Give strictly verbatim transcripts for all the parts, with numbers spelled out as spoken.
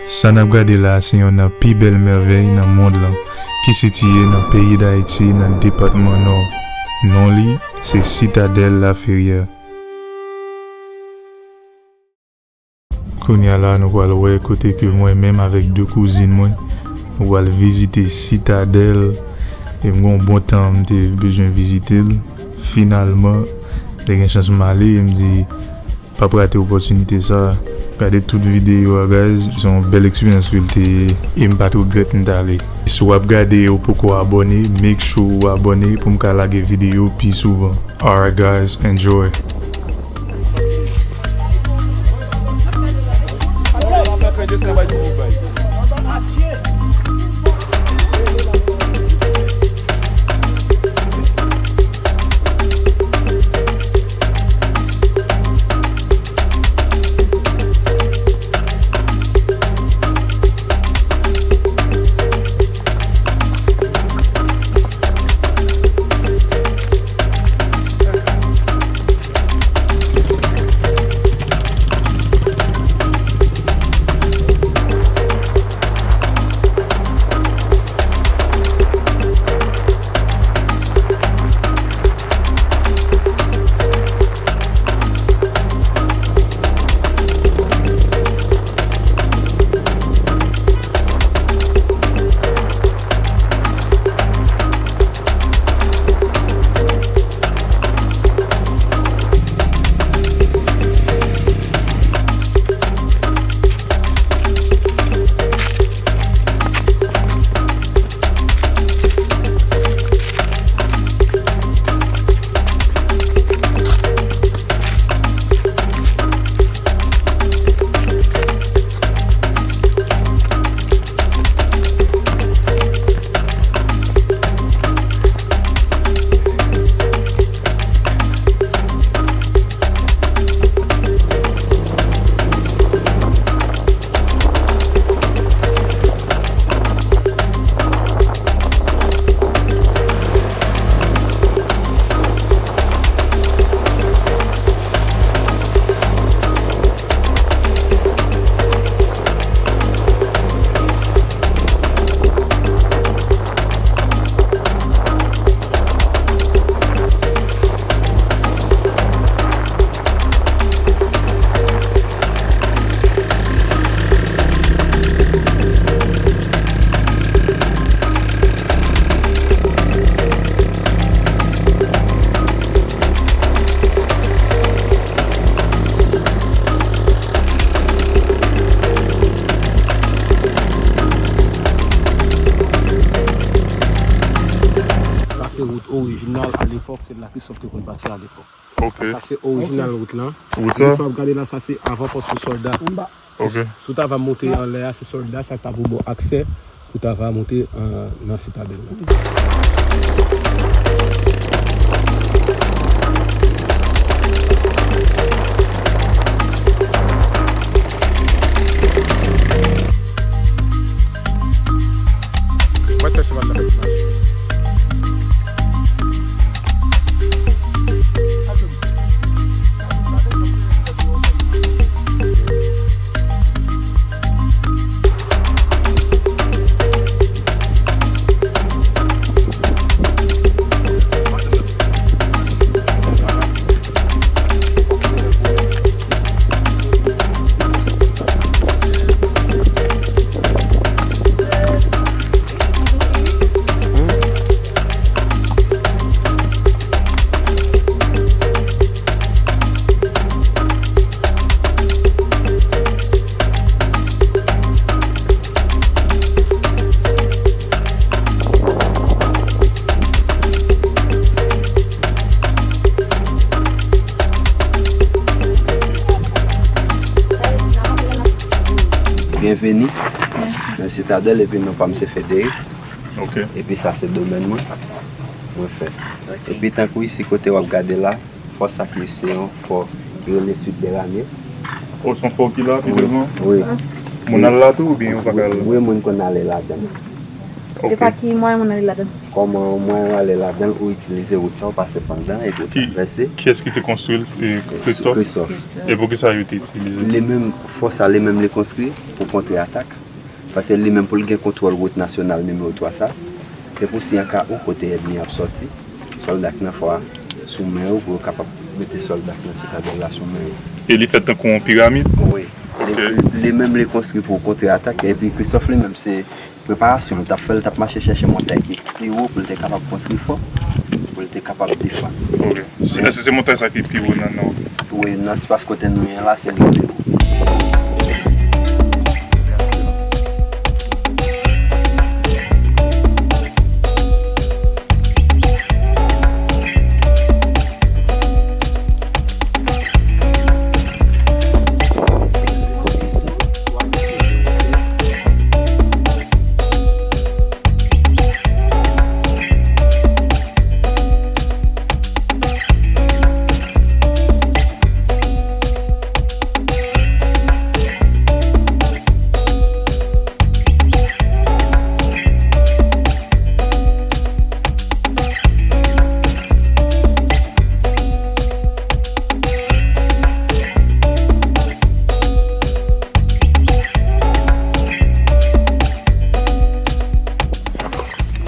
Sa n ap gade la a se yonn nan pi bèl mèvèy nan mond lan, ki sitiye nan peyi Dayiti, nan depatman Nò. Non li se Sitadèl Laferyè. Kounye a la, nou pral wè kote ke mwen menm avèk de kouzin mwen, nou pral vizite Sitadèl. E m gen yon bon tan m te bezwen vizite l. Finalman, te gen chans m ale, e m di, p ap rate opòtinite sa. Gade tout videyo a, guys. Se yon bèl eksperyans ke l te ye, e m pa t regrèt m t ale. Si w ap gade e w poko abòne, make sure ou abòne pou m ka lage videyo pi souvan. Alright, guys, enjoy. Sa se wout orijinal alepòk, se la Christophe te konn pase alepòk. Ok. Sa se orijinal wout lan. Wout sa? Sa w ap gade la, sa se avan pòs pou sòlda. Ok. Si w ta va monte anlè a, se sòlda sa k ta pou ba w aksè pou w ta va monte, euh, nan Sitadèl la. Mwen fè cheval la fè ti mache. Byenveni nan Sitadèl, epi non pa m se Federic. Ok. Epi sa se domèn mwen, mwen fè. Ok. Epi tankou isi kote w ap gade la, fò sa ki se yon fò ki rele Suite des Ramiers. O, se yon fò ki la, pi devan? Wi. Moun al la tou oubyen yo pa ka al la? Wi, moun konn ale ladan. Ok. E pa ki mwayen moun ale ladan. Kòman mwayen w ale ladan, ou itilize wout sa, ou pase pandan, epi ou Ki, travèse. Kiyès ki te konstwi l? E, Christophe? Christophe. E poukisa yo te itilize l? Li menm, fò sa, li menm li konstwi pou kontre atak. Paske li menm pou l gen kontwòl wout nasyonal nimewo twa sa, se pou si an ka ou kote ènmi ap sòti, sòlda k nan fò a sou men yo pou yo kapab mete sòlda k nan sitadèl la sou men yo. E li fèt tankou yon piramid? Wi. Ok. Li, li menm li konstwi pou kontre atak, epi Christophe li menm se preparasyon l t ap fè, l t ap mache chèche montay ki pi wo pou l te kapab konstwi fò, pou l te kapab defann. Ok. Se, èske se montay sa ki pi wo nan nò? Wi, nan espas kote nou ye la, se li ki pi wo.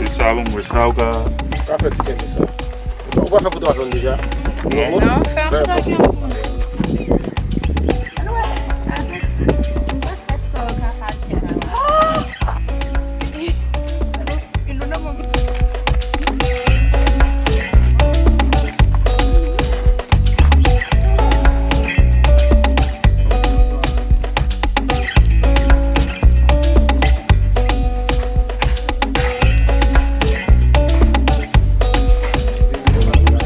E sa, bon, mwen, sa, ou ka. Ou ka fè ti kenbe sa. Ou pa fè foto avè m deja? Non. Non, fè yon foto avè m.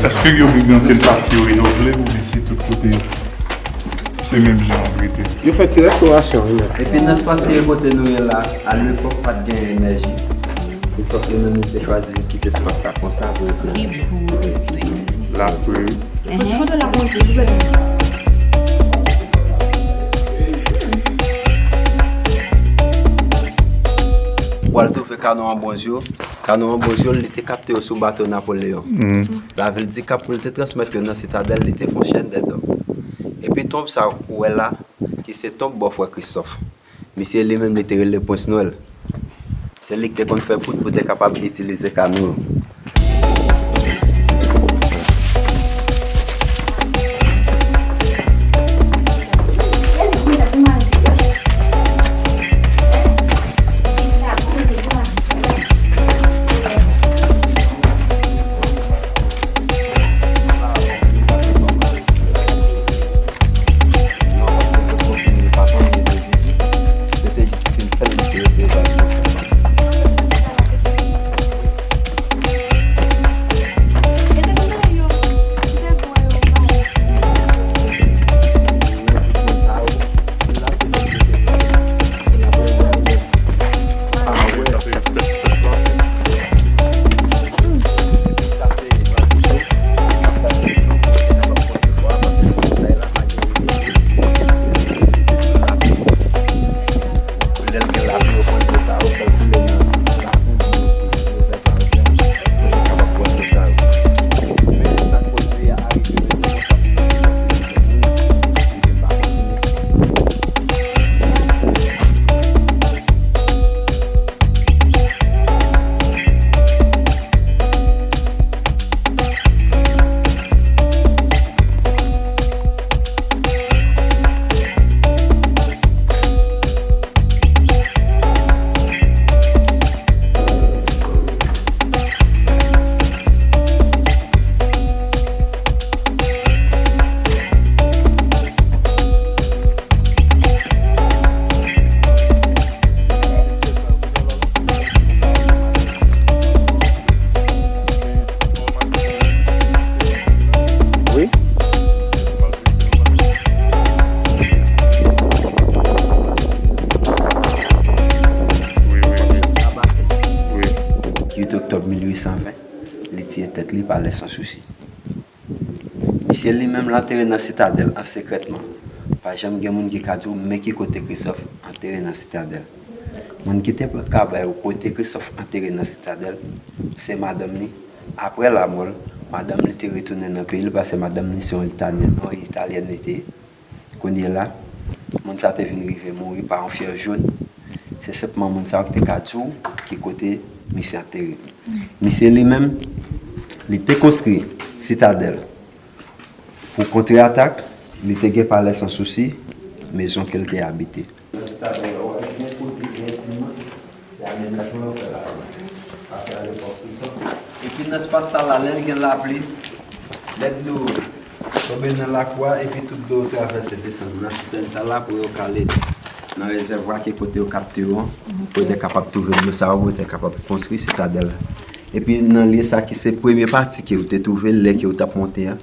Èske yo gen ankenn pati yo renouvle oubyen se tout kote se menm jan an rete? Yo fè ti restorasyon, wi, men. Epi nan espas kote nou ye la, alepòk pa t gen enèji. Christophe li menm li te chwazi kite espas la konsa pou yo fè. Lapli. Ou al twouve kano an Bonzyo. Kano an Bonzyo, li te kapte yo sou bato Napoleyon. Lavil di Kap, pou l te transmèt yo nan Sitadèl, li te fè yon chèn dèdòm. Epi tonb sa ou wè la, ki se tonb bòfrè Christophe. Misye li menm li te rele Prince Noël. Se li ki te konn fè poud pou te kapab itilize kano yo. Wi. Uit oktòb mil uit san ven, li tiye tèt li pa lè san sousi. Misye li menm l antere nan Sitadèl an sekrètman. Pa janm gen moun ki ka di w men ki kote Christophe antere nan Sitadèl. Moun ki te pran kabay ou kote Christophe antere nan Sitadèl, se madanm li. Apre lanmò l, madanm li te retounen nan peyi l, paske madanm li se yon Italyen, yon Italyèn li te ye. Kounye la, moun sa te vin rive mouri pa yon fyèv jòn. Se senpman moun sa yo ki te ka di w ki kote misye antere. Misye li menm, li te konstwi Sitadèl. Pou kontre atak, li te gen Palè Sans Souci, mezon ke l te abite. Nan Sitadèl la, w wè gen kote entim nan, se amenajman yo fè la. Pase a lepòk tou sa. Epi nan espas sa la, lè l gen lapli, lè dlo tonbe nan lakou a, epi tout dlo yo travèse desann nan sitèn sa la pou yo kale nan rezèvwa ki kote yo kapte yo an, pou yo te kapab twouve dlo sa yo, pou yo te kapab konstwi Sitadèl la. Epi nan lye sa ki se premye pati ke yo te twouve lè ke yo t ap monte an,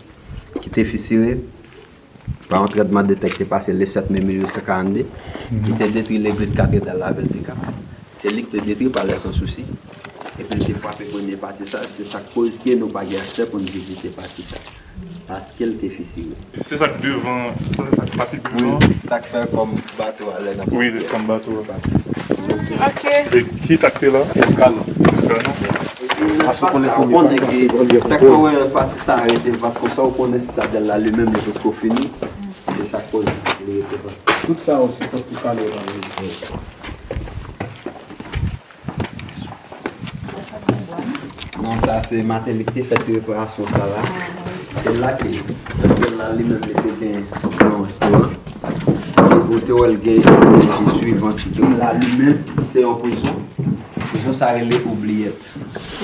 ki te fisire pa yon trètman de tè ki te pase le sèt me mil uit san karannde, ki te detwi legliz katedral la Vètika. Se li ki te detwi Palè Sans Souci. Epi l te frape premye pati sa, se sa k koz ke nou pa gen aksè pou n vizite pati sa. Paske l te fisire. Se sa k devan, se sa k pati devan. Wi, sa k fè kòm bato a lè n ap... Wi, kòm bato a. Pati sa. Ok. E ki sa k te la? Eskalon. Eskalon. Epi nan espas sa, ou konnen ke sa k fè wè pati sa a rete vas konsa, ou konnen Sitadèl la li menm li potko fini. Se sa k koz li rete vas. Tout sa yo se tankou sa lè yo pa rete. Non, sa se Martelly ki te fè ti reparasyon sa la. Se la ke, paske la li menm li te gen yon restoran. Ou te wè l gen epi swivan sitwon. La li menm se yon prizon. Prizon sa rele Oubliyèt.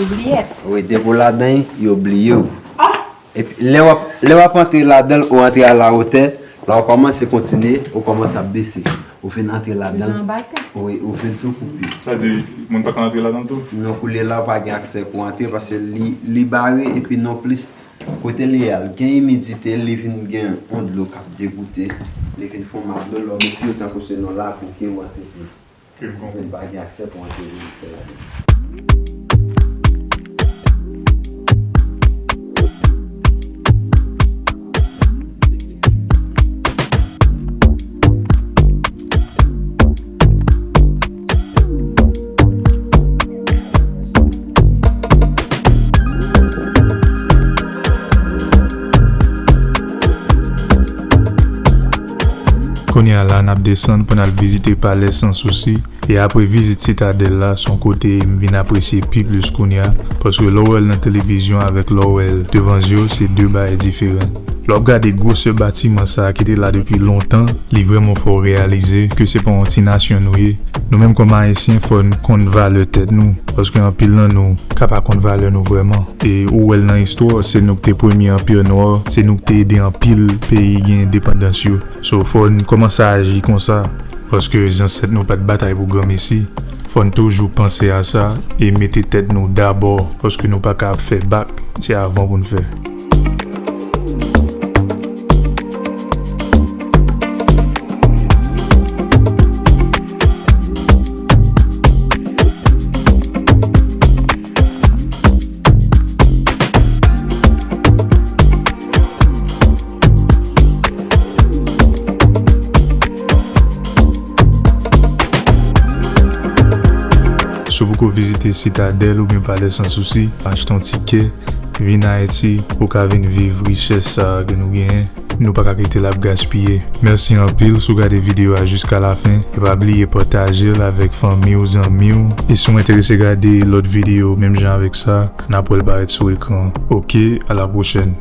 Oubliyèt? Wi, depi w ladan l, yo bliye w. Epi lè w ap, lè w ap antre ladan l, ou antre a la wotè, lè w kòmanse kontinye, ou kòmanse ap bese. Ou vin antre ladan l. Jan bakan. Wi, ou vin tou koupe. Sa di, moun pa ka antre ladan l tou? Non, koulye la, ou pa gen aksè pou antre, paske li, li bare, epi nonplis, kote li ye a, l gen imidite, li vin gen yon dlo k ap degoute, li vin fè yon mak dlo, lè w mete yo tankou se nan lakou ke ou antre tou. Ke m konprann. Ou pa gen aksè pou antre vin fè ladan l. Kounye a la, n ap desann pou n al vizite Palè Sans Souci. E apre vizit Sitadèl la, se yon kote m vin apresye pi plis kounye a, paske lè w wè l nan televizyon avèk lè w wè l devan zye w, se de bagay diferan. Lè w ap gade gwosè batiman sa a ki te la depi lontan, li vrèman fè w reyalize ke se pa yon ti nasyon nou ye. Nou menm kòm Ayisyen, fò n konn valè tèt nou, paske anpil nan nou ka pa konn valè nou vrèman. E ou wè l nan istwa, se nou ki te premye anpil nwa, se nou ki te ede anpil peyi gen endepandans yo. So, fò n kòmanse aji konsa, paske zansèt nou pa t batay pou granmesi. Fò n toujou panse a sa e mete tèt nou dabò, paske nou pa ka ap fè bak, se avan pou n fè. Si w poko vizite Sitadèl oubyen Palè Sans Souci, achte yon tikè, vin Ayiti, ou ka vin viv richès sa a ke nou genyen. Nou pa ka kite l ap gaspiye. Mèsi anpil si w gade videyo a jiska lafen. E pa bliye pataje l avèk fanmi w, zanmi w. E si w enterese gade lòt videyo menm jan avèk sa, n ap wè l parèt sou ekran. Oke, a la pwochèn.